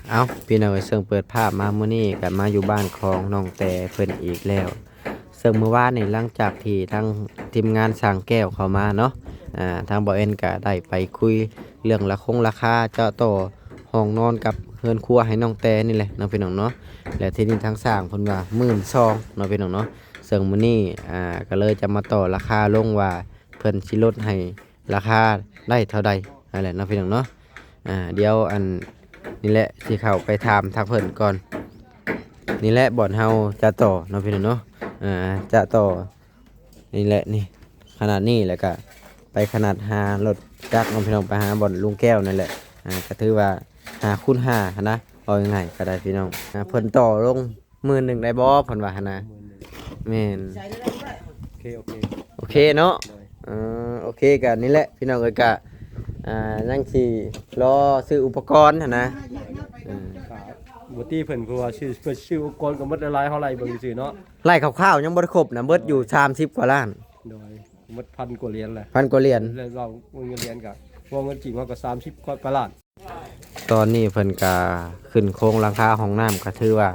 ເອົ້າ ພີ່ນ້ອງເອີຍ ເຊິ່ງເປີດພາບມາມື້ນີ້ກໍມາຢູ່ບ້ານຂອງນ້ອງແຕເພິ່ນອີກແລ້ວ. ເຊິ່ງມື້ວານນີ້ ຫຼັງຈາກທີ່ທາງທີມງານຊ່າງແກ້ວເຂົ້າມາເນາະ ອ່າ ທາງບ່າວແອນກໍໄດ້ໄປຄຸຍເລື່ອງລາຄົງລາຄາ ຈະຕໍ່ຫ້ອງນອນກັບເຮືອນຄົວໃຫ້ນ້ອງແຕນີ້ແຫຼະເນາະ ພີ່ນ້ອງເນາະ. ແລ້ວທີນີ້ທາງຊ່າງເພິ່ນວ່າ ໝື່ນສອງ ເນາະ ພີ່ນ້ອງເນາະ. ເຊິ່ງມື້ນີ້ ອ່າ ກໍເລີຍຈະມາຕໍ່ລາຄາລົງວ່າ ເພິ່ນຊິລົດໃຫ້ລາຄາໄດ້ເທົ່າໃດຫັ້ນແຫຼະເນາະ ພີ່ນ້ອງເນາະ. ອ່າ ດຽວອັນນີ້ແຫຼະ ຊິເຂົ້າໄປຖາມທາງເພິ່ນກ່ອນ. ນີ້ແຫຼະບ່ອນເຮົາຈະຕໍ່ເນາະ ພີ່ນ້ອງເນາະ. ອ່າ ຈະຕໍ່ນີ້ແຫຼະ ນີ້ຂະໜາດນີ້ ແລ້ວກະໄປຂະໜາດຫາລົດຈັກເນາະ ພີ່ນ້ອງ ໄປຫາບ່ອນລຸງແກ້ວນັ້ນແຫຼະ. ອ່າ ກໍຖືວ່າຫ້າຄູນຫ້າຫັ້ນນະ ເວົ້າງ່າຍໆກໍໄດ້ ພີ່ນ້ອງ. ອ່າ ເພິ່ນຕໍ່ລົງ ໝື່ນໜຶ່ງໄດ້ບໍ່ ເພິ່ນວ່າຫັ້ນນະ. ໝື່ນໜຶ່ງ ແມ່ນ ໂອເຄ ໂອເຄ ໂອເຄເນາະ. ໂດຍ ເອີ ໂອເຄ ກະນີ້ແຫຼະ ພີ່ນ້ອງເອີຍ ກະ ອ່າ ຍັງຊິລໍຊື້ອຸປະກອນຫັ້ນນະ. ເອີ ບໍ່ຕິເພິ່ນ ເພາະວ່າຊື້ ເພິ່ນຊື້ອຸປະກອນກໍໝົດຫຼາຍໆ ເຮົາໄລ່ເບິ່ງຊື່ໆເນາະ ໄລ່ຄ່າວໆ ຍັງບໍ່ໄດ້ຄົບນະ ເບິດຢູ່ສາມສິບກວ່າລ້ານ. ໂດຍ ໝົດພັນກວ່າຫຼຽນແຫຼະ ພັນກວ່າຫຼຽນ. ແລ້ວເວົ້າເງິນຫຼຽນກະ ເວົ້າເງິນກີບເຮົາກໍສາມສິບກວ່າລ້ານ. ຕອນນີ້ເພິ່ນກະຂຶ້ນໂຄງຫຼັງຄາຫ້ອງນ້ຳ ກະຖືວ່າ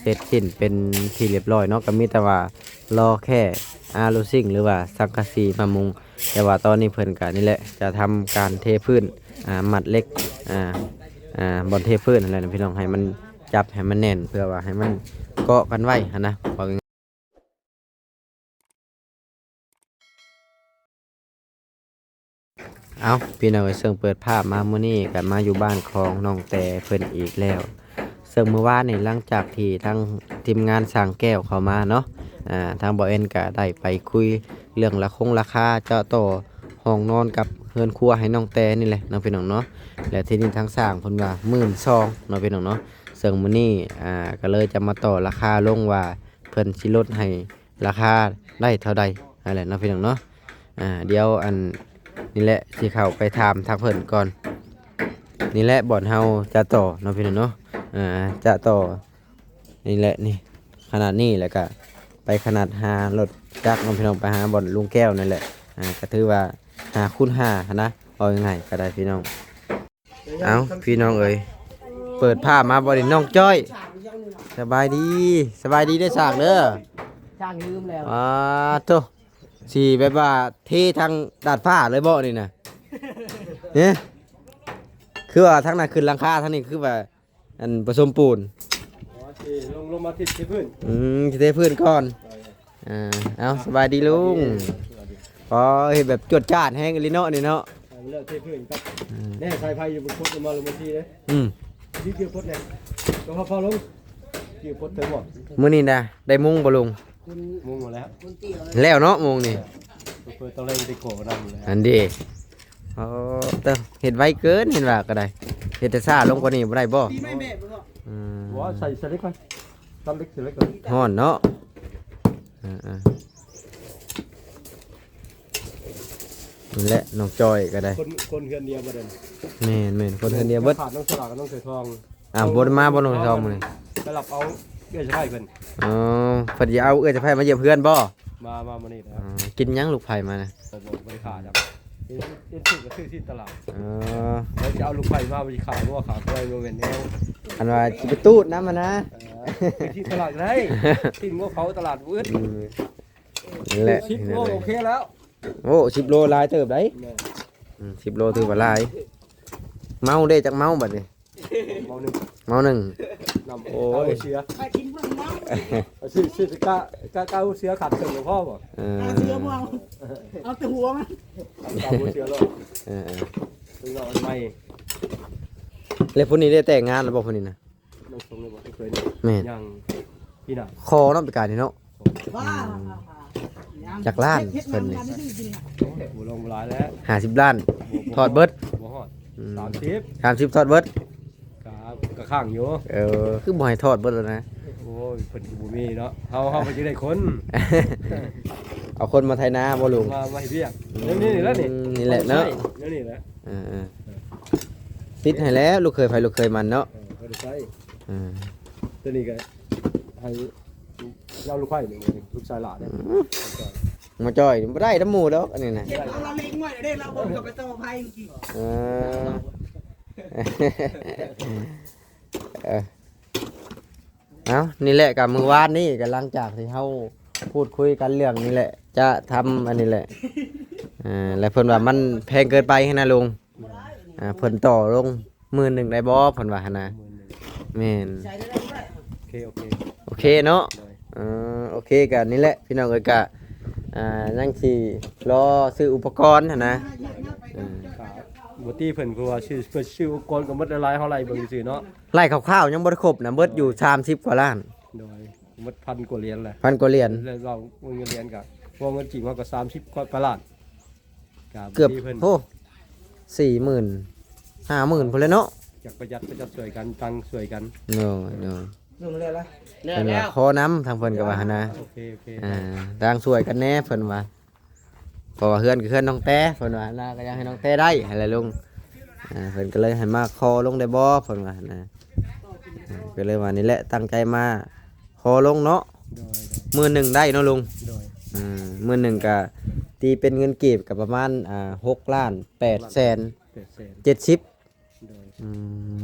ເສັດສິ້ນເປັນທີ່ລຽບຮ້ອຍເນາະ. ກະມີແຕ່ວ່າລໍແຄ່ອາລູຊິງ ຫຼືວ່າສັງກະສີມາມຸງ. ແຕ່ວ່າຕອນນີ້ເພິ່ນກະນີ້ແຫຼະ ຈະທຳການເທພື້ນ ອ່າ ມັດເຫຼັກ ອ່າ ອ່າ ບ່ອນເທພື້ນຫັ້ນແຫຼະ ພີ່ນ້ອງ ໃຫ້ມັນຈັບໃຫ້ມັນແໜ້ນ ເພື່ອວ່າໃຫ້ມັນເກາະກັນໄວ້ຫັ້ນນະ ເວົ້າ ເອົ້າ ພີ່ນ້ອງເອີຍ ເຊິ່ງເປີດພາບມາມື້ນີ້ກໍມາຢູ່ບ້ານຂອງນ້ອງແຕເພິ່ນອີກແລ້ວ. ເຊິ່ງມື້ວານນີ້ ຫຼັງຈາກທີ່ທາງທີມງານຊ່າງແກ້ວເຂົ້າມາເນາະ ອ່າ ທາງບ່າວແອນກໍໄດ້ໄປຄຸຍເລື່ອງລາຄົງລາຄາ ຈະຕໍ່ຫ້ອງນອນກັບເຮືອນຄົວໃຫ້ນ້ອງແຕນີ້ແຫຼະເນາະ ພີ່ນ້ອງເນາະ. ແລ້ວທີນີ້ທາງຊ່າງເພິ່ນວ່າ ໝື່ນສອງ ເນາະ ພີ່ນ້ອງເນາະ. ເຊິ່ງມື້ນີ້ ອ່າ ກໍເລີຍຈະມາຕໍ່ລາຄາລົງວ່າ ເພິ່ນຊິລົດໃຫ້ລາຄາໄດ້ເທົ່າໃດຫັ້ນແຫຼະເນາະ ພີ່ນ້ອງເນາະ. ອ່າ ດຽວອັນນີ້ແຫຼະ ຊິເຂົ້າໄປຖາມທາງເພິ່ນກ່ອນ. ນີ້ແຫຼະບ່ອນເຮົາຈະຕໍ່ເນາະ ພີ່ນ້ອງເນາະ. ອ່າ ຈະຕໍ່ນີ້ແຫຼະ ນີ້ຂະໜາດນີ້ ແລ້ວກະໄປຂະໜາດຫາລົດຈັກເນາະ ພີ່ນ້ອງ ໄປຫາບ່ອນລຸງແກ້ວນັ້ນແຫຼະ. ອ່າ ກໍຖືວ່າຫ້າຄູນຫ້າຫັ້ນນະ ເວົ້າງ່າຍໆກໍໄດ້ ພີ່ນ້ອງ. ເອົ້າ ພີ່ນ້ອງເອີຍ ເປີດພາບມາບໍ່ໄດ້ ນ້ອງຈ້ອຍ ສະບາຍດີ ສະບາຍດີເດີຊ່າງເດີ. ຊ່າງລືມແລ້ວ ອາໂທ້ ຊິແບບວ່າເທທາງດາດຟ້າເລີຍບໍ່ນີ້ນະ? ເອີ ຄືວ່າທາງນັ້ນຂຶ້ນຫຼັງຄາ ທາງນີ້ຄືວ່າ ອັນປະສົມປູນ. ອໍ ຊິລົງ ລົງມາເທພື້ນ. ອືມ ຊິເທພື້ນກ່ອນ. ໂດຍ ອ່າ ເອົາ ສະບາຍດີລຸງ. ສະບາຍດີ. ອໍ ເຮັດແບບຈວດຈາດແຮງອີ່ຫຼີເນາະນີ້ເນາະ. ເອີ ເລີກເທພື້ນກັບ ອືມ ແນ່ ສາຍໄຟຢູ່ບົນໂຄດມາລົງມາທີ່ເດ້. ອືມ ທີ່ກ່ຽວໂຄດແນ່ ຕ້ອງເອົາເຂົ້າລົງ ກ່ຽວໂຄດເຖິງໝົດ. ມື້ນີ້ນະ ໄດ້ມຸງບໍ່ລຸງ? ມຸງໝົດແລ້ວ ແລ້ວເນາະມຸງນີ້. ເອີ ເປີດຕອນແລງໄດ້ຂໍນຳແລ້ວ ອັນເດ. ອໍ ເຕີ ເຮັດໄວເກີນ ເຫັນວ່າກໍໄດ້ ເຮັດແຕ່ຊ້າລົງກວ່ານີ້ບໍ່ໄດ້ບໍ່? ອືມ ບໍ່ ໃສ່ ໃສ່ເຫຼັກກ່ອນ ຕັດເຫຼັກ ໃສ່ເຫຼັກກ່ອນ. ຮ້ອນເນາະ. ເອີໆ ນັ້ນແຫຼະ ນ້ອງຈ້ອຍກໍໄດ້ ຄົນ ຄົນເຮືອນດຽວບໍ່ໄດ້. ແມ່ນໆ ຄົນເຮືອນດຽວເບິດ. ຂາດນ້ອງສະຫຼາກັບນ້ອງສາຍທອງ. ອ້າວ ບໍ່ໄດ້ມາບໍ່ນ້ອງສາຍທອງມື້ນີ້? ໄປຮັບເອົາເອື້ອຍສະໃພ້ເພິ່ນ. ອໍ ເພິ່ນຊິເອົາເອື້ອຍສະໃພ້ມາຢ້ຽມເຮືອນບໍ່? ມາ ມາມື້ນີ້ແຫຼະ. ອໍ ກິນຫຍັງລູກໃພ້ມານະ? ບໍ່ ບໍ່ໄດ້ຂາຫຍັງ ເຫັນ ເຫັນຖືກກໍຊື້ຊີ້ນຕະຫຼາດ. ອໍ ແລ້ວຈະເອົາລູກໃພ້ມາ ບໍ່ໄດ້ຂາງົວຂາຄວາຍ ບໍ່ແມ່ນແນວ. ອັນວ່າຊິໄປຕູດນຳຫັ້ນນະ. ເອີ ຊື້ຊີ້ນຕະຫຼາດກໍໄດ້ ຊີ້ນງົວເຜົາຕະຫຼາດບໍ່ອຶດ. ອືມ ນັ້ນແຫຼະ ສິບໂລໂອເຄແລ້ວ. ໂອ້ ສິບໂລຫຼາຍເຕີບໄດ໋. ແມ່ນ ອືມ ສິບໂລຖືວ່າຫຼາຍ. ເມົາເດ້ ຈັກເມົາບັດນີ້? ເມົາໜຶ່ງ ເມົາໜຶ່ງ. ນ້ຳ ໂອ້ຍ ເອົາເສຍ ຊື້ ຊື້ກະ ກະ ກະເອົາເສຍຂາດເຄິ່ງກໍພໍບໍ່? ເອີ ເອົາເສຍບໍ່ເອົາ ເອົາແຕ່ຫົວມັນ ເອົາແຕ່ຫົວເສຍໂລດ. ເອີໆ ເປັນວ່າອັນໃໝ່. ແລ້ວຜູ້ນີ້ໄດ້ແຕ່ງງານແລ້ວບໍ່ ຜູ້ນີ້ນະ? ນ້ອງຊົງເລີຍບໍ່ເຄີຍ. ແມ່ນ ຍັງ ປີໜ້າ ຂໍເນາະ ປີກາຍນີ້ເນາະ. ອືມ ຈັກລ້ານເພິ່ນນີ້? ບໍ່ລົງບໍ່ຫຼາຍແລ້ວ ຫ້າສິບລ້ານ. ບໍ່ ບໍ່ ທອດເບິດ ບໍ່ຮອດ. ອືມ ສາມສິບ ສາມສິບ ທອດເບິດ. ກະ ກະຄ້າງຢູ່. ເອີ ຄືບໍ່ໃຫ້ທອດເບິດແລ້ວນະ? ໂອ້ຍ ເພິ່ນກໍບໍ່ມີເນາະ ເຮົາ ເຮົາກໍຊິໄດ້ຄົນ ເອົາຄົນມາໄຖນາບໍ່ລຸງ? ມາ ມາເຮັດວຽກ. ອືມ ແນວນີ້ແຫຼະນີ້ ນີ້ແຫຼະເນາະ ແນວນີ້ແຫຼະ. ເອີໆ ຕິດໃຫ້ແລ້ວ ລູກເຂີຍໃຜລູກເຂີຍມັນເນາະ. ເອີ ບໍ່ໄດ້ໃຊ້. ເອີ ຕົວນີ້ກໍໃຫ້ ເອົາລູກໃພ້ນີ້ ລູກຊາຍຫຼ້າເດ້. ອືມ ມາຈ່ອຍ ບໍ່ໄດ້ນຳໝູ່ດອກອັນນີ້ນະ. ເອົາລາວເລັງໄວ້ເດ້ ລາວບໍ່ໄດ້ໄປຕໍ່ໃຜ. ເອີ ເອີ ເອີ ເອີ ເອົ້າ ນີ້ແຫຼະ ກໍມື້ວານນີ້ ກໍຫຼັງຈາກທີ່ເຮົາພູດຄຸຍກັນເລື່ອງນີ້ແຫຼະ ຈະທຳອັນນີ້ແຫຼະ ເອີ ແລະເພິ່ນວ່າມັນແພງເກີນໄປຫັ້ນນະລຸງ ອ່າ ເພິ່ນຕໍ່ລົງໝື່ນໜຶ່ງໄດ້ບໍ່ ເພິ່ນວ່າຫັ້ນນະ. ໝື່ນໜຶ່ງ ແມ່ນ ໂອເຄ ໂອເຄ ໂອເຄເນາະ ໂດຍ ເອີ ໂອເຄ ກໍນີ້ແຫຼະພີ່ນ້ອງເອີຍ ກໍ ອ່າ ຍັງຊິລໍຊື້ອຸປະກອນຫັ້ນນະ ເອີ ບໍ່ຕິເພິ່ນ ເພາະວ່າຊື້ ເພິ່ນຊື້ອຸປະກອນກໍໝົດຫຼາຍໆ ເຮົາໄລ່ເບິ່ງຊື່ໆເນາະ ໄລ່ຄ່າວໆຍັງບໍ່ໄດ້ຄົບນະ ເບິດຢູ່ສາມສິບກວ່າລ້ານ ໂດຍ ໝົດພັນກວ່າຫຼຽນແຫຼະ ພັນກວ່າຫຼຽນ ແລ້ວເວົ້າເງິນຫຼຽນກໍ ເວົ້າເງິນກີບເຮົາກໍສາມສິບກວ່າລ້ານ ກໍເກືອບ ບໍ່ຕິເພິ່ນ ໂອ້ ສີ່ໝື່ນ ຫ້າໝື່ນພຸ້ນແຫຼະເນາະ ຢາກປະຢັດ ປະຢັດຊ່ວຍກັນ ຕັ້ງຊ່ວຍກັນ ໂດຍ ໂດຍ ເພິ່ນວ່າຂໍນຳ ທາງເພິ່ນກໍວ່າຫັ້ນນະ ໂອເຄ ໂອເຄ ອ່າ ຕັ້ງຊ່ວຍກັນແດ່ ເພິ່ນວ່າ ເພາະວ່າເຮືອນກໍເຮືອນນ້ອງແຕ ເພິ່ນວ່ານະ ກໍຢາກໃຫ້ນ້ອງແຕໄດ້ຫັ້ນແຫຼະລຸງ ອ່າ ເພິ່ນກໍເລີຍໃຫ້ມາຂໍລົງໄດ້ບໍ່ ເພິ່ນວ່ານະ ອ່າ ກໍເລີຍວ່ານີ້ແຫຼະ ຕັ້ງໃຈມາຂໍລົງເນາະ ໂດຍ ໂດຍ ໝື່ນໜຶ່ງໄດ້ເນາະລຸງ ໂດຍ ອ່າ ໝື່ນໜຶ່ງກໍຕີເປັນເງິນກີບກໍປະມານ ອ່າ ຫົກລ້ານແປດແສນ ແປດແສນ ເຈັດສິບ ໂດຍ ອື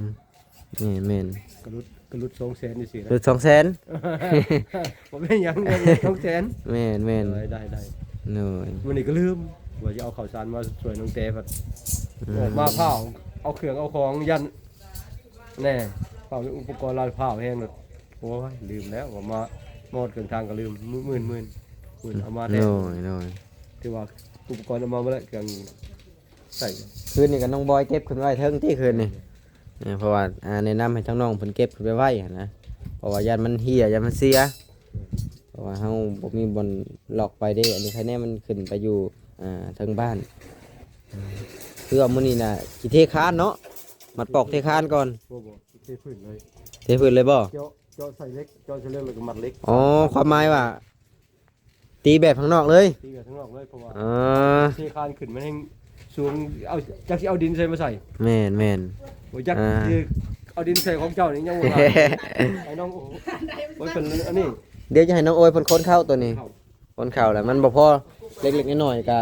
ມ ແມ່ນໆ ກໍຫຼຸດ ກໍຫຼຸດສອງແສນ ຈັ່ງຊີ້ນະ ຫຼຸດສອງແສນ ບໍ່ແມ່ນຫຍັງ ຫຼຸດສອງແສນ ແມ່ນໆ ໂດຍ ໄດ້ໆ ໂດຍ ມື້ນີ້ກໍລືມວ່າຈະເອົາເຂົ້າສານມາຊ່ວຍນ້ອງແຕ ພັດ ອືມ ອອກມາພ້າວ ເອົາເຄື່ອງເອົາຂອງ ຢ້ານ ແນ່ ພ້າວ ອຸປະກອນລາວພ້າວແຮງໂລດ ໂອ້ຍ ລືມແລ້ວ ວ່າມາ ມາຮອດເຄິ່ງທາງກໍລືມ ໝື່ນ ໝື່ນ ໝື່ນ ໝື່ນ ເອົາມາແທ້ ໂດຍ ໂດຍ ຖືວ່າອຸປະກອນເອົາມາໝົດແລ້ວ ເຄື່ອງ ໃສ່ ຄືນນີ້ກໍນ້ອງບອຍເກັບຂຶ້ນໄວ້ເທິງຕິ ຄືນນີ້ ເອີ ເພາະວ່າ ອ່າ ແນະນຳໃຫ້ທາງນ້ອງເພິ່ນເກັບຂຶ້ນໄປໄວ້ຫັ້ນນະ ເພາະວ່າຢ້ານມັນເຫ່ຍ ຢ້ານມັນເສຍ ເພາະວ່າເຮົາບໍ່ມີບ່ອນລັອກໄປເດ້ ອັນນີ້ໃຄແນ່ມັນຂຶ້ນໄປຢູ່ ອ່າ ເທິງບ້ານ ຄືວ່າມື້ນີ້ນະ ຊິເທຄານເນາະ ມັດປອກເທຄານກ່ອນ ບໍ່ ບໍ່ ເທພື້ນເລີຍ ເທພື້ນເລີຍບໍ່? ເຈາະ ເຈາະໃສ່ເຫຼັກ ເຈາະໃສ່ເຫຼັກ ແລ້ວກໍມັດເຫຼັກ ອໍ ຄວາມໝາຍວ່າ ຕີແບບຂ້າງນອກເລີຍ ຕີແບບຂ້າງນອກເລີຍ ເພາະວ່າ ອ່າ ເທຄານຂຶ້ນມັນແຮງສູງ ເອົາ ຈັກຊິເອົາດິນໃສ່ມາໃສ່ ແມ່ນໆ ບໍ່ຈັກ ອ່າ ຊິເອົາດິນໃສ່ຂອງເຈົ້ານີ້ຍັງບໍ່ຜ່ານ ໃຫ້ນ້ອງໂອຍເພິ່ນອັນນີ້ ດຽວຈະໃຫ້ນ້ອງໂອຍເພິ່ນຂົນເຂົ້າໂຕນີ້ ເຂົ້າ ຂົນເຂົ້າແລ້ວມັນບໍ່ພໍ ເລັກໆນ້ອຍໆກະ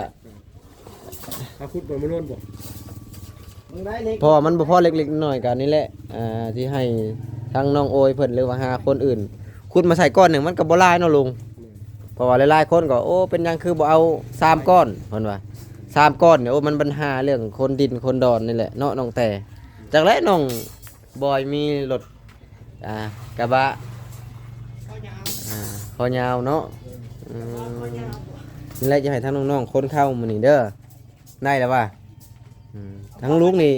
ເອົາຂຸດບໍ່ມາໂລນບໍ່ ເພາະວ່າມັນບໍ່ພໍເລັກໆນ້ອຍໆ ກະນີ້ແຫຼະ ອ່າ ທີ່ໃຫ້ທາງນ້ອງໂອຍເພິ່ນ ຫຼືວ່າຫາຄົນອື່ນຂຸດມາໃສ່ກ້ອນໜຶ່ງ ມັນກໍບໍ່ຫຼາຍເນາະລຸງ ແມ່ນ ເພາະວ່າຫຼາຍໆຄົນກໍ ໂອ້ ເປັນຫຍັງຄືບໍ່ເອົາສາມກ້ອນ ເພິ່ນວ່າ ສາມກ້ອນນີ້ ໂອ້ ມັນບັນຫາເລື່ອງຂົນດິນຂົນດອນນີ້ແຫຼະເນາະ ນ້ອງແຕ ຈັກແຫຼະ ນ້ອງບອຍມີລົດ ອ່າ ກະບະ ອ່າ ຄໍຍາວເນາະ ອືມ ນີ້ແຫຼະ ຈະໃຫ້ທາງນ້ອງໆຂົນເຂົ້າມື້ນີ້ເດີ ໄດ້ແລ້ວວ່າ ອືມ ທາງລຸງນີ້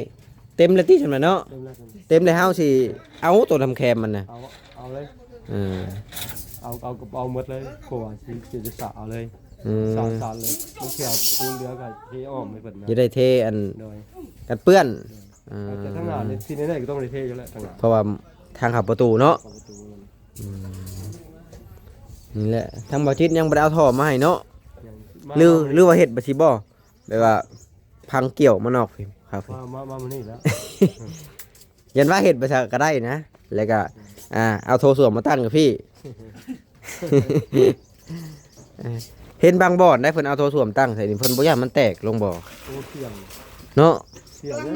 ເຕັມແລ້ວຕິ ຊັ້ນແຫຼະເນາະ ເຕັມແລ້ວ ເຕັມແລ້ວ ເຮົາຊິເອົາໂຕນ້ຳແຄມມັນນະ ເອົາ ເອົາເລີຍ ເອີ ເອົາ ເອົາ ເອົາໝົດເລີຍ ເພາະວ່າຊິ ຊິ ຊິສາເອົາເລີຍ ອືມ ສາ ສາເລີຍ ມັນຊິເອົາປູນເຫຼືອກໍເທອ້ອມໃຫ້ເພິ່ນນະ ຈະໄດ້ເທອັນ ໂດຍ ກັນເປື້ອນ ໂດຍ ອ່າ ແຕ່ທາງໜ້ານີ້ ທີ່ແນ່ໆກໍຕ້ອງໄດ້ເທຢູ່ແລ້ວທາງໜ້າ ເພາະວ່າທາງເຂົ້າປະຕູເນາະ ເຂົ້າປະຕູ ອືມ ນີ້ແຫຼະ ທາງບ່າວຈິດຍັງບໍ່ໄດ້ເອົາທໍ່ມາໃຫ້ເນາະ ຍັງ ຫຼື ມາ ຫຼືວ່າເຮັດແບບຊີ້ບໍ່ ແບບວ່າພັງກ່ຽວມານອກພີ້ ມາ ມາ ມາມື້ນີ້ແລ້ວ ຢ້ານວ່າເຮັດໄປຊະກໍໄດ້ນະ ແລ້ວກໍ ອ່າ ເອົາໂຖສ້ວມມາຕັ້ງຢູ່ພີ້ ເອີ ເຫັນບາງບ່ອນໄດ໋ ເພິ່ນເອົາໂຖສ້ວມຕັ້ງໃສ່ນີ້ ເພິ່ນບໍ່ຢ້ານມັນແຕກລົງບໍ່? ໂອ້ ສ່ຽງເນາະ ສ່ຽງເດ້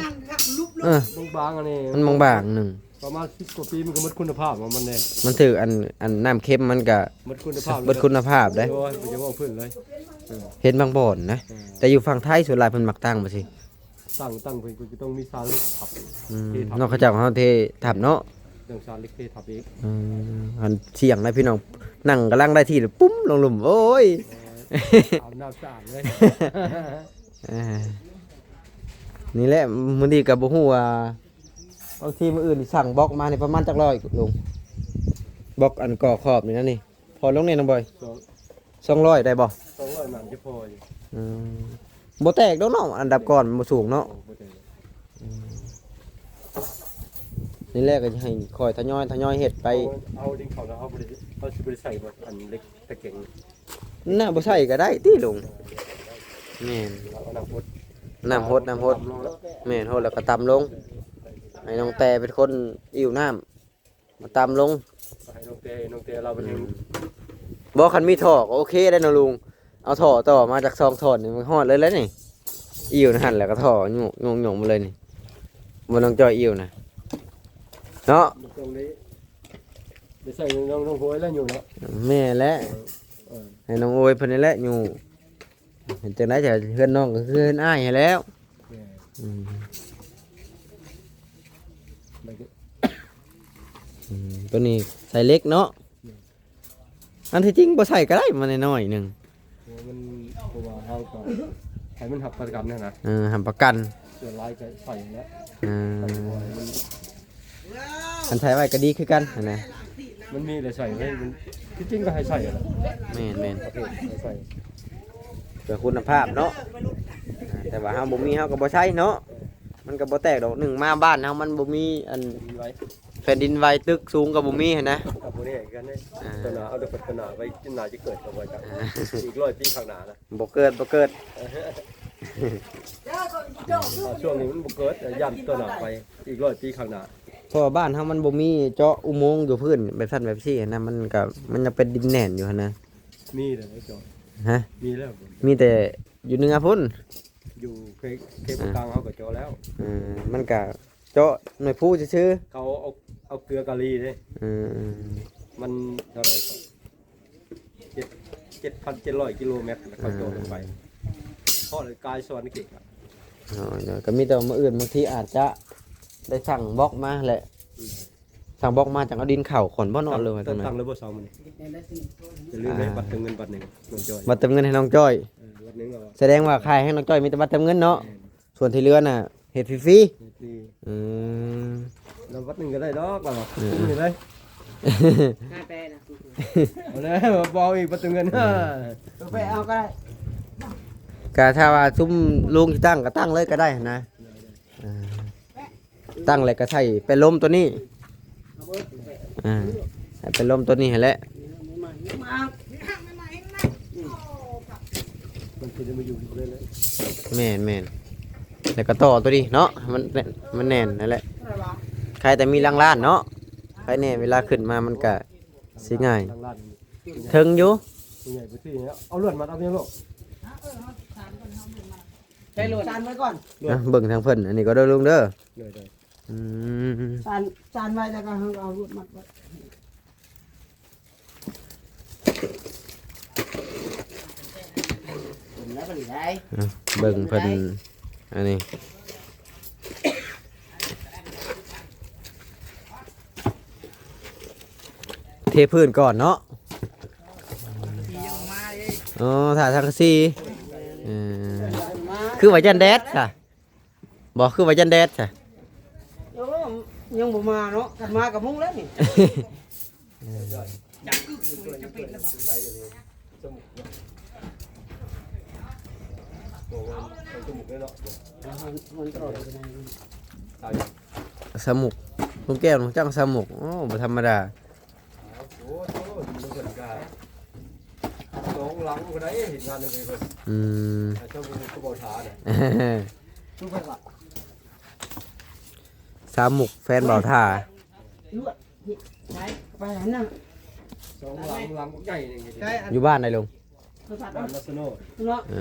ເອີ ບາງໆ ອັນນີ້ ມັນບາງໆ ໜຶ່ງ ປະມານສິບກວ່າປີ ມັນກໍໝົດຄຸນນະພາບຂອງມັນເດ້ ມັນຖືກອັນ ອັນນ້ຳເຄັມມັນກໍ ໝົດຄຸນນະພາບ ເບິດຄຸນນະພາບເດ້ ໂອ້ຍ ບໍ່ຢາກເວົ້າເພິ່ນເລີຍ ເອີ ເຫັນບາງບ່ອນນະ ເອີ ແຕ່ຢູ່ຝັ່ງໄທສ່ວນຫຼາຍເພິ່ນມັກຕັ້ງແບບຊີ້ ຕັ້ງ ຕັ້ງເພິ່ນກໍຕ້ອງມີສາເຫຼັກທັບ ອືມ ເທທັບ ເນາະ ເຂົາເຈົ້າເຮົາເທທັບເນາະ ຕ້ອງສາເຫຼັກເທທັບອີກ ອືມ ອັນສ່ຽງນະພີ່ນ້ອງ ນັ່ງກຳລັງໄດ້ທີ່ ປຸ້ມ ລົງລຸ່ມ ໂອ້ຍ ອາບນ້ຳສະອາດເລີຍ ອ່າ ນີ້ແຫຼະ ມື້ນີ້ກໍບໍ່ຮູ້ວ່າ ບາງທີມື້ອື່ນສັ່ງບລັອກມານີ້ປະມານຈັກຮ້ອຍລຸງ ບລັອກອັນກໍ່ຂອບນີ້ນະນີ້ ພໍລົງແດ່ນ້ອງບອຍ ສອງ ສອງຮ້ອຍໄດ້ບໍ່? ສອງຮ້ອຍໜ້າຈະພໍຢູ່ ອືມ ບໍ່ແຕກດອກເນາະ ອັນດັບກ່ອນມັນບໍ່ສູງເນາະ ບໍ່ແຕກ ອືມ ນີ້ແຫຼະກໍຈະໃຫ້ຂ້ອຍທະຍອຍ ທະຍອຍເຮັດໄປ ເອົາດິນເຂົ້າແລ້ວ ເຮົາບໍ່ໄດ້ ເຮົາຊິບໍ່ໄດ້ໃສ່ບໍ່ ອັນເຫຼັກຕະແກງ ໜ້າບໍ່ໃສ່ກໍໄດ້ຕິລຸງ ແມ່ນ ເອົານ້ຳຫົດ ນ້ຳຫົດ ນ້ຳຫົດ ຕຳລົງ ແມ່ນ ຫົດແລ້ວກໍຕຳລົງ ໃຫ້ນ້ອງແຕເປັນຄົນອິ້ວນ້ຳ ມາຕຳລົງ ໃຫ້ນ້ອງແຕ ນ້ອງແຕລາວເປັນ ອືມ ບໍ່ ຄັນມີທໍ່ກໍໂອເຄໄດ້ເນາະລຸງ ເອົາທໍ່ຕໍ່ມາຈາກສອງທ່ອນນີ້ ມັນຮອດເລີຍແຫຼະນີ້ ອີ່ວຫັ້ນແຫຼະ ກໍທໍ່ໂຍກໆມາເລີຍນີ້ ບໍ່ ນ້ອງຈ້ອຍອີ່ວນະ ເນາະ ບໍ່ຕ້ອງໄດ້ ໄດ້ໃສ່ນ້ອງ ນ້ອງໂຫຍແລ້ວຢູ່ເນາະ ແມ່ນແຫຼະ ເອີ ໃຫ້ນ້ອງໂອຍເພິ່ນນີ້ແຫຼະຢູ່ ເຮັດຈັ່ງໃດ ເຮືອນນ້ອງກໍຄືເຮືອນອ້າຍຫັ້ນແຫຼ້ວ ແມ່ນ ອືມ ແລ້ວກໍ ອືມ ຕົວນີ້ໃສ່ເຫຼັກເນາະ ແມ່ນ ອັນທີ່ຈິງບໍ່ໃສ່ກໍໄດ້ ມັນນ້ອຍໆໜຶ່ງ ເພາະວ່າມັນ ເພາະວ່າເຮົາກໍໃຫ້ມັນຮັບປະກັນຫັ້ນນະ ເອີ ຮັບປະກັນ ສ່ວນຫຼາຍກໍໃສ່ແຫຼະ ເອີ ໃສ່ບໍ່ໃຫ້ມັນ ຄັນໃສ່ໄວ້ກໍດີຄືກັນຫັ້ນນະ ມັນມີແຕ່ໃສ່ໄວ້ ມັນ ທີ່ຈິງກໍໃຫ້ໃສ່ແຫຼະ ແມ່ນໆ ປະເພດໃຫ້ໃສ່ ເພື່ອຄຸນນະພາບເນາະ ແຕ່ວ່າເຮົາບໍ່ມີເຮົາກໍບໍ່ໃສ່ເນາະ ມັນກໍບໍ່ແຕກດອກ ໜຶ່ງມາບ້ານເຮົາມັນບໍ່ມີອັນ ແຜ່ນດິນໄຫວ ແຜ່ນດິນໄຫວຕຶກສູງກໍບໍ່ມີຫັ້ນນະ ກໍບໍ່ແນ່ຄືກັນເດ້ ອ່າ ຕົວໜ້າເອົາແຕ່ຕົວໜ້າໄວ້ ໜ້າຈະເກີດກໍບໍ່ຈັກ ອ່າ ອີກຮ້ອຍປີຂ້າງໜ້ານະ ບໍ່ເກີດ ບໍ່ເກີດ ອ່າ ຊ່ວງນີ້ມັນບໍ່ເກີດ ຢ້ານຕົວໜ້າໄປ ອີກຮ້ອຍປີຂ້າງໜ້າ ເພາະວ່າບ້ານເຮົາມັນບໍ່ມີເຈາະອຸໂມງຢູ່ພື້ນແບບຊັ້ນແບບຊີ້ຫັ້ນນະ ມັນກໍ ມັນຍັງເປັນດິນແໜ້ນຢູ່ຫັ້ນນະ ມີແລ້ວເຈາະ ຮະ ມີແລ້ວ ມີແຕ່ຢູ່ເໜືອພຸ້ນ ຢູ່ເຂດ ເຂດ ອ່າ ກາງເຮົາກໍເຈາະແລ້ວ ເອີ ມັນກະເຈາະໜ່ວຍພູຊື່ໆ ເຂົາເອົາ ເອົາເກືອກາລີເດ້ ເອີ ມັນເທົ່າໃດກໍ ເຈັດ ເຈັດພັນເຈັດຮ້ອຍກິໂລແມັດ ແລ້ວເຂົາເຈາະລົງໄປ ອ່າ ເພາະກາຍສະຫວັນເຂດ ອໍ ກໍມີແຕ່ວ່າມື້ອື່ນບາງທີອາດຈະໄດ້ສັ່ງບລັອກມາແຫຼະ ອືມ ສັ່ງບລັອກມາຈັ່ງເອົາດິນເຂົ້າກ່ອນບໍ່ເນາະ ຫຼືວ່າຈັ່ງໃດ ຕັ້ງແລ້ວບໍ່ເຊົ້າມື້ນີ້ ຢ່າລືມເດ້ ອ່າ ບັດເຕີມເງິນບັດໜຶ່ງ ນ້ອງຈ້ອຍ ບັດເຕີມເງິນໃຫ້ນ້ອງຈ້ອຍ ເອີ ບັດໜຶ່ງແລ້ວ ສະແດງວ່າຂາຍໃຫ້ນ້ອງຈ້ອຍມີແຕ່ບັດເຕີມເງິນເນາະ ແມ່ນ ສ່ວນທີ່ເຫຼືອນະເຮັດຟຣີໆ ເຮັດຟຣີ ອືມ ແລ້ວບັດໜຶ່ງກໍໄດ້ດອກ ລາວວ່າ ເອີ ຄຸ້ມນີ້ເລີຍ ຫ້າແປນະ ເອົາແລ້ວ ບໍ່ເອົາອີກ ບັດເຕີມເງິນ ອືມ ເອີ ໄປເອົາກໍໄດ້ ກະຖ້າວ່າຊຸມລຸງຊິຕັ້ງກໍຕັ້ງເລີຍກໍໄດ້ຫັ້ນນະ ເອີ ຕັ້ງແລ້ວກໍໃສ່ແປນລົມຕົວນີ້ ອ່າ ໃສ່ແປນລົມຕົວນີ້ຫັ້ນແຫຼະ ມັນຊິໄດ້ມາຢູ່ເລີຍ ແມ່ນໆ ແລ້ວກໍຕໍ່ຕົວນີ້ເນາະ ມັນ ມັນແໜ້ນຫັ້ນແຫຼະ ໃຄແຕ່ມີຫຼັງລານເນາະ ໃຄແນ່ເວລາຂຶ້ນມາມັນກໍຊິງ່າຍ ຫຼັງລານ ເຖິງຢູ່ ໃຫຍ່ໄປທີ່ແລ້ວ ເອົາລວດມັດເອົາເອງລູກ ໃຊ້ໂຫຼດ ສານໄວ້ກ່ອນ ນະ ເບິ່ງທາງເພິ່ນ ອັນນີ້ກໍເດີລຸງເດີ ໂດຍໆ ອືມ ສານ ສານໄວ້ ແລ້ວກໍເຮົາກໍເອົາລວດມັດໄວ້ ເບິ່ງເພິ່ນ ອັນນີ້ ເທພື້ນກ່ອນເນາະ ອໍ ຖ້າສັງກະສີ ເອີ ຄືວ່າຢ້ານແດດຊະ ບໍ່ ຄືວ່າຢ້ານແດດຊະ ໂອ້ ຍັງບໍ່ມາເນາະ ຄັນມາກໍມຸງແລ້ວນີ້ ຈັບກຶກ ຈະເປັນແລ້ວບໍ່ ສາໝຸກ ລຸງແກ້ວ ຮູ້ຈັກສາໝຸກ ໂອ້ ບໍ່ທຳມະດາ ໂອ້ໂຫ ຢູ່ເພິ່ນກະສອງຫຼັງພຸ້ນໃດ ເຮັດງານນຳເພິ່ນ ອືມ ເຈົ້າບໍ່ ເຈົ້າບໍ່ຖ້ານະ ສາໝຸກແຟນບ່າວທ່າ ລວດ ໄປຫັ້ນນະ ສອງຫຼັງ ຫຼັງໃຫຍ່ນີ້ ຢູ່ບ້ານໃດລຸງ? ບ້ານລາຊະໂນດ ເນາະ ເອີ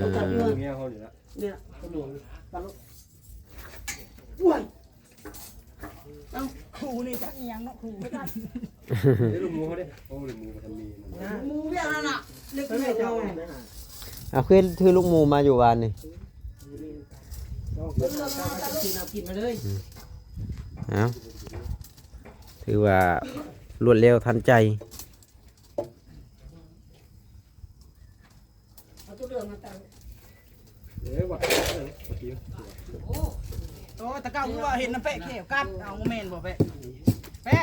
ເມຍເຮົານີ້ລະ ນີ້ລະ ໂອ້ຍ ເອົ້າ ຄູນີ້ຈັກອີ່ຫຍັງເນາະ ຄູ ເດ້ລູກໝູເຮົາເດ້ ໂອ້ ລູກໝູບໍ່ທັນມີ ໝູວຽກນັ້ນນະ ເລັກນ້ອຍ ເອົາ ຄືຖືລູກໝູມາຢູ່ວານນີ້ ເອົາ ຖືວ່າລວດເລັວທັນໃຈ. ເອີ ວັດ ໂອ້ ແຕ່ເກົ່າຄືວ່າເຫັນນຳແປະແຂ້ວກັດເອົາ ບໍ່ແມ່ນບໍ່ແປະ ແປະ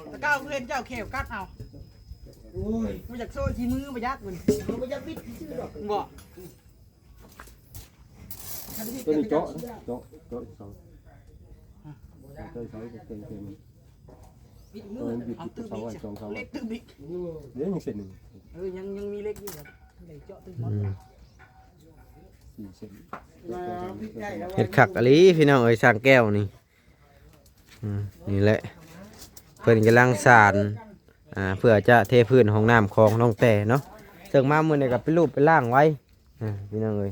ແຕ່ເກົ່າຄືເຫັນເຈົ້າແຂ້ວກັດເອົາ ໂອ້ຍ ບໍ່ຢາກໂຊຍທີ່ມືບໍ່ຢາກມັນ ບໍ່ຢາກບິດຊື່ດອກ ບໍ່ ຕົວນີ້ເຈາະ ເຈາະ ເຈາະເສົາ ເຈາະເສົາເຕັມໆ ເອີ ມັນບິດຕິດເສົາໄວ້ ສອງເສົາໄວ້ ເລັກຕື່ມອີກ ເດ້ ຍັງເສັ້ນໜຶ່ງ ເອີ ຍັງ ຍັງມີເລັກຢູ່ ໄດ້ເຈາະຕື່ມ ອືມ ສີ່ເສັ້ນ ເຮັດຄັກອີ່ຫຼີພີ່ນ້ອງເອີຍ ຊ່າງແກ້ວນີ້ ອືມ ນີ້ແຫຼະ ເພິ່ນກຳລັງສານ ອ່າ ເພື່ອຈະເທພື້ນຫ້ອງນ້ຳຂອງນ້ອງແຕ່ເນາະ ເຊິ່ງມາມື້ນີ້ກໍເປັນຮູບເປັນຮ່າງໄວ ອ່າ ພີ່ນ້ອງເອີຍ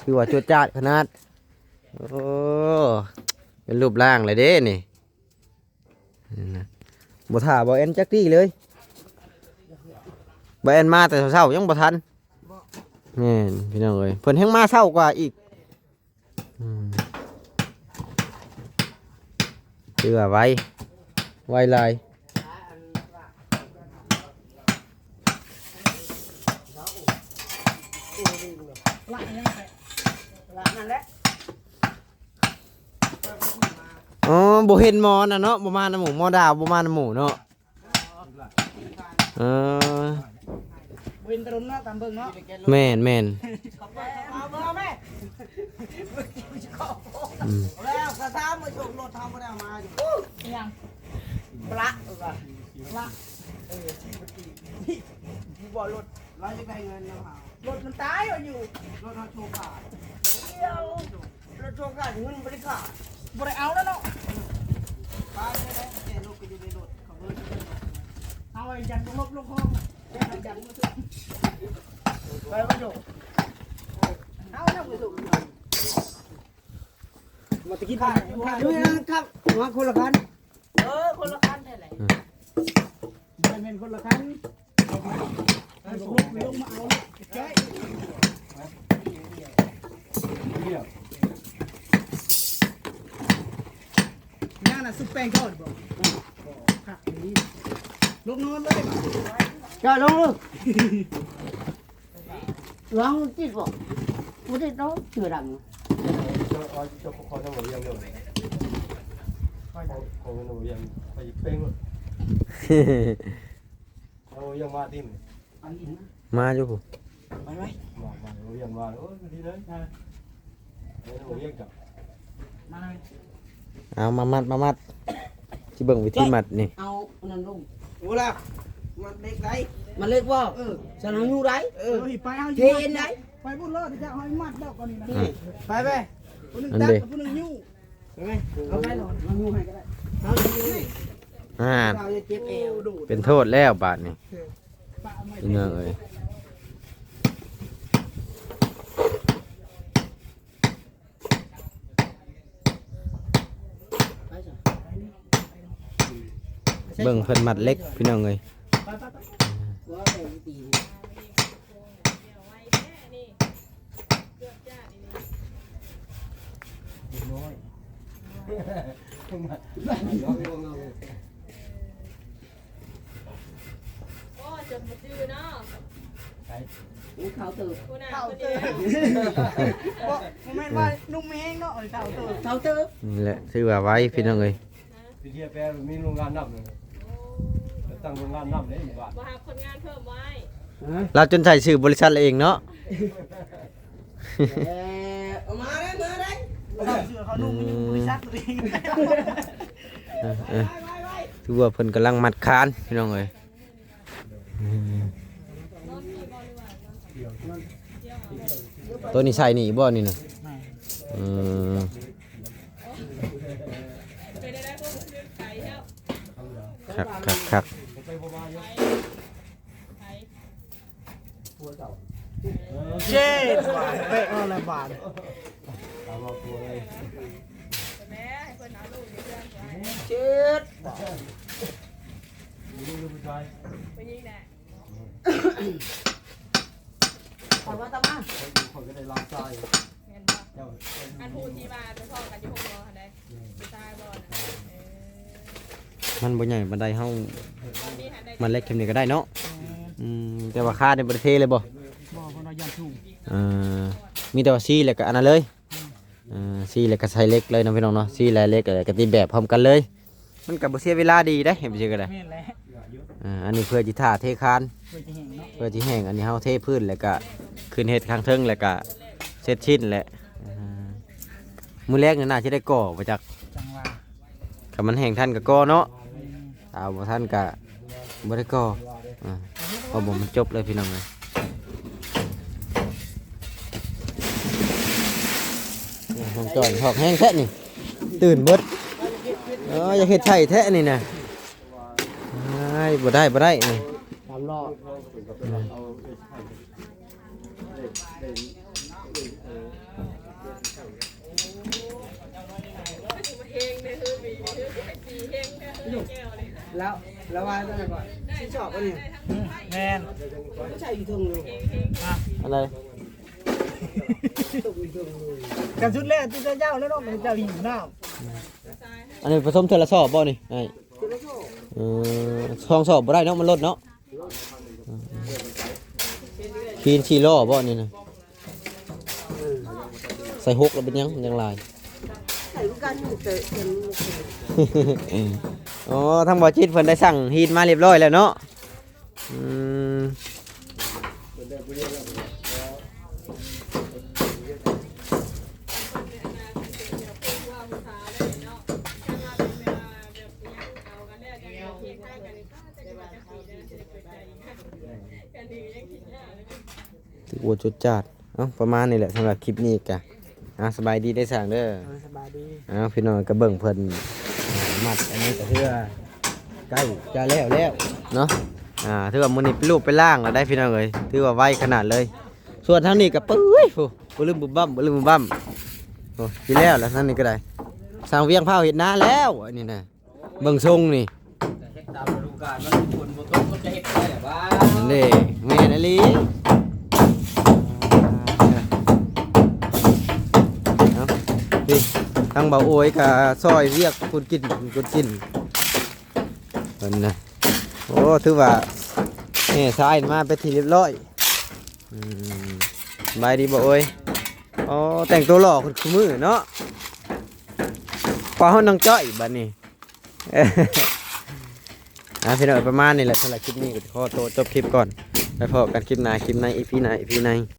ຄືວ່າຈວດຈາດຂະໜາດ ໂອ້ ເປັນຮູບຮ່າງແລ້ວເດ້ນີ້. ນະ ບໍ່ຖ້າບໍ່ແອນຈັກທີເລີຍ. ບໍ່ແອນມາແຕ່ເຊົ້າໆ ຍັງບໍ່ທັນ. ແມ່ນ ພີ່ນ້ອງເອີຍ ເພິ່ນແຮ່ງມາເຊົ້າກວ່າອີກ. ອືມ ຖືວ່າໄວ ໄວຫຼາຍ. ອໍ ບໍ່ເຫັນໝໍນະເນາະ ບໍ່ມານຳໝູ່ ໝໍດາວບໍ່ມານຳໝູ່ເນາະ. ເອີ ບໍ່ເຫັນແຕ່ດົນເນາະ ຕາມເບິ່ງເນາະ. ແມ່ນໆ ເອົາເບີແມ່ ອືມ ແລ້ວກະຖາມມາສົ່ງລົດ ເຮົາບໍ່ໄດ້ເອົາມາຢູ່. ອີຫຍັງ? ປະ ປະ ເອີ ທີ່ມັນຕີ ທີ່ບໍ່ລົດ ເຮົາຢາກໄດ້ເງິນນຳເຮົາ. ລົດມັນຕາຍວ່າຢູ່ ລົດເຮົາໂຊກາດ ດຽວ ລົດໂຊກາດ ເງິນບໍ່ໄດ້ຂາຍ ບໍ່ໄດ້ເອົາແລ້ວເນາະ. ປານນີ້ແຫຼະ ແຕ່ລົດກໍຢູ່ໃນລົດ ເຂົາເບິ່ງ ເອົາໄວ້ຍັນລົບລົງຄອງ ໄປບໍ່ຢູ່ ເອົານຳໄປສົ່ງ ມາຕະກີ້ ຄັບ ມາຄົນລະຄັນ. ເອີ ຄົນລະຄັນແທ້ແຫຼະ ບໍ່ແມ່ນຄົນລະຄັນ ລົງມາເອົາເລີຍ ຈ້ອຍ ຍ່າງນະ ຊຸບແປ້ງກ່ອນບໍ? ຄັກດີ ລົງນອນເລີຍ ຈ້ອຍ ລົງເລີຍ. ລອງຕິດບໍ່? ບໍ່ຕິດດອກ ເສືອດຳ. ເຈົ້າ ເຈົ້າ ເຈົ້າຂໍນຳບໍ່ວຽງເດີ ຂໍ ຂໍນຳບໍ່ວຽງ ຂ້ອຍຊິເປັງ ເອົາວຽງມາຕິມ ມາຢູ່ພຸ້ນ ໄປໄວ ມາ ມາ ບໍ່ວຽງມາ ໂອ້ຍ ດີເລີຍ ເອົາວຽງ ເອົາມາມັດ ມາມັດ ຊິເບິ່ງວິທີມັດນີ້ ເອົາອັນນັ້ນລົງ ໂອ້ລະ ມັດເຫຼັກໄດ້ ມັດເຫຼັກບໍ່? ເອີ ຊັ້ນເຮົາຢູ່ໄດ້ ເອີ ເອີ ໄປເອົາ ເທເອັນໄດ້ ໄປພຸ້ນໂລດ ຈະເອົາໃຫ້ມັດດອກອັນນີ້ນະ ໄປໄປ ຜູ້ໜຶ່ງຕັດ ຜູ້ໜຶ່ງຍູ້ ໄປໄປ ເອົາໄປໂລດ ເອົາຢູ່ໃຫ້ກໍໄດ້ ເອົາຢູ່ໃຫ້ ອ່າ ເອົາເຈັບແອວ ເປັນໂທດແລ້ວບາດນີ້ ເອີ ພີ່ນ້ອງເອີຍ. ເບິ່ງເພິ່ນມັດເຫຼັກ ພີ່ນ້ອງເອີຍ ໂອ້ ຈົນບໍ່ຈື່ເນາະ ໄປ ໂອ້ ເຖົ້າເຕີບ ຜູ້ໜ້າ ເຖົ້າເຕີບ ບໍ່ ບໍ່ແມ່ນວ່າໜຸ່ມແຮງເນາະ ເຖົ້າເຕີບ ເຖົ້າເຕີບ ນີ້ແຫຼະ ຖືວ່າໄວ ພີ່ນ້ອງເອີຍ ໄປທຽບແປມີໂຮງງານນ້ຳເລີຍ ໂອ້ ຕັ້ງໂຮງງານນ້ຳເລີຍຢູ່ບ້ານ ບໍ່ຮັບຄົນງານເພີ່ມບໍ່ອ້າຍ? ລາວຈົນໃສ່ຊື່ບໍລິສັດລາວເອງເນາະ. ເອີ ເອົາມາເດີ ມາເດີ ເອົາເສື້ອເຂົານຸ່ງໄປຢູ່ບໍລິສັດຕົວເອງ ເອີ ເອີ ຖືວ່າເພິ່ນກຳລັງມັດຄານ ພີ່ນ້ອງເອີຍ ອືມ ໂຕນີ້ໃສ່ນີ້ບໍ່ນີ້ນະ? ແມ່ນ ອືມ ຄັກ ຄັກ ຄັກ. ເຈັດບາດ ເຕະເອົາລະບາດ ເຈັດບາດ ຜູ້ຍິງນະ ຕາມມາ ຕາມມາ ຂ້ອຍກໍໄດ້ຫຼານຊາຍ ແມ່ນບໍ່? ເຈົ້າ ອັນຜູ້ທີ່ວ່າໄປພໍ້ກັນຢູ່ໂຮງໝໍຫັ້ນໃດ ຜູ້ຊາຍບໍ່ນະ? ເອີ ມັນບໍ່ໃຫຍ່ປານໃດ ເຮົາມັດເຫຼັກແຄມນີ້ກໍໄດ້ເນາະ ອືມ ແຕ່ວ່າຄານນີ້ບໍ່ໄດ້ເທເລີຍບໍ່? ບໍ່ ເພິ່ນວ່າຢ້ານສູງ ເອີ ມີແຕ່ວ່າຊີ້ແລ້ວກໍອັນນັ້ນເລີຍ ອືມ ເອີ ຊີ້ແລ້ວກໍໃສ່ເຫຼັກເລີຍເນາະ ພີ່ນ້ອງເນາະ ຊີ້ແລ້ວເຫຼັກ ແລ້ວກໍຕິດແບບພ້ອມກັນເລີຍ ມັນກໍບໍ່ເສຍເວລາ ດີເດ້ ເຮັດຈັ່ງຊີ້ກໍໄດ້ ແມ່ນແຫຼະ ອ່າ ອັນນີ້ເພື່ອຊິຖ້າເທຄານ ເພື່ອຊິແຫ້ງເນາະ ເພື່ອຊິແຫ້ງ ອັນນີ້ເຮົາເທພື້ນ ແລ້ວກະຂຶ້ນເຮັດຂ້າງເທິງ ແລ້ວກະເສັດສິ້ນແຫຼະ ອ່າ ມື້ແລງນີ້ໜ້າຊິໄດ້ກໍ່ບໍ່ຈັກ ຈັ່ງວ່າ ຄັນມັນແຫ້ງທັນກໍກໍ່ເນາະ ອືມ ຖ້າບໍ່ທັນກະບໍ່ໄດ້ກໍ່ ອ່າ ເພາະບໍ່ມັນຈົບເລີຍ ພີ່ນ້ອງເອີຍ. ໂອ້ ນ້ອງຈ້ອຍ ຮອກແຮງແທ້ນີ້ ຕື່ນເບິດ ເອີ ຢາກເຮັດໃສ່ແທ້ນີ້ນະ ອ້າຍ ບໍ່ໄດ້ ບໍ່ໄດ້ນີ້ ຕາມລໍ້ ເຮງເດີ ເຮີ ເຮີ ເຮີ ເຮີ ແລ້ວ ແລ້ວວ່າຈັ່ງໃດກ່ອນ ຊິຊອບບໍ່ນີ້? ອືມ ແມ່ນ ໃສ່ຢູ່ເທິງຢູ່ ອ່ະ ອັນໃດ? ຕົກຢູ່ເທິງຢູ່ ກະສຸດແລ້ວຕິເຈົ້າແລ້ວເນາະ ເຈົ້າຫິວນ້ຳ. ອັນນີ້ປະສົມເທື່ອລະສອບບໍ່ນີ້ອ້າຍ? ເທື່ອລະສອບ ເອີ ສອງສອບບໍ່ໄດ້ເນາະ ມັນລົດເນາະ. ຫີນສີ່ລໍ້ບໍ່ນີ້ນະ? ເອີ ໃສ່ຫົກແລ້ວເປັນຫຍັງ ມັນຈັ່ງຫຼາຍ? ໃສ່ຄືກັນ ແຕ່ ແຕ່ມັນບໍ່ເຄີຍ ອໍ ທາງບໍ່ຈິດເພິ່ນໄດ້ສັ່ງຫີນມາຮຽບຮ້ອຍແລ້ວເນາະ. ອືມ ຖືກວ່າຈົດຈາດ. ເອົ້າ ປະມານນີ້ແຫຼະ ສຳລັບຄລິບນີ້ກະ ອ່າ ສະບາຍດີເດີຊ່າງເດີ. ເອີ ສະບາຍດີ. ເອົ້າ ພີ່ນ້ອງກະເບິ່ງເພິ່ນມັດ ອັນນີ້ກະຖືວ່າໃກ້ຈະແລ້ວແລ້ວເນາະ. ອ່າ ຖືວ່າມື້ນີ້ເປັນຮູບເປັນຮ່າງແລ້ວໄດ໋ພີ່ນ້ອງເອີຍ ຖືວ່າໄວຂະໜາດເລີຍ. ສ່ວນທາງນີ້ກະເປື່ອຍພຸ້ນ ບຶລຶມບຶບບັ້ມ ບຶລຶມບຶບບັ້ມ. ໂອ້ ຊິແລ້ວແລ້ວ ທາງນີ້ກະໄດ້ ຊ່າງວຽງພ້າວເຮັດນາແລ້ວ ອັນນີ້ນະ. ເບິ່ງຊົງນີ້ ເຮັດຕາມລະດູການ ມັນຝົນບໍ່ຕົກ ມັນຈະເຮັດໄດ້ແບບວ່າ ນັ້ນເດ້ ແມ່ນອີ່ຫຼີ. ເອົາ ນີ້ ທາງບ່າວໂອຍກະຊ່ອຍວຽກຄຸນກິນ ຄຸນກິນເພິ່ນນະ. ໂອ້ ຖືວ່າແຫ່ຊາຍມາເປັນທີ່ຮຽບຮ້ອຍ. ອືມ ສະບາຍດີບ່າວໂອຍ. ອໍ ແຕ່ງໂຕຫຼໍ່ຂຶ້ນຄູ່ມື້ເນາະ ກວ່າເຮົານາງຈ້ອຍບາດນີ້. ອ່າ ພີ່ນ້ອງ ປະມານນີ້ແຫຼະ ສຳລັບຄລິບນີ້ກະຂໍໂຕຈົບຄລິບກ່ອນ ໄປພໍ້ກັນຄລິບໜ້າ ຄລິບໃນ ອີພີໜ້າ ອີພີໃນ.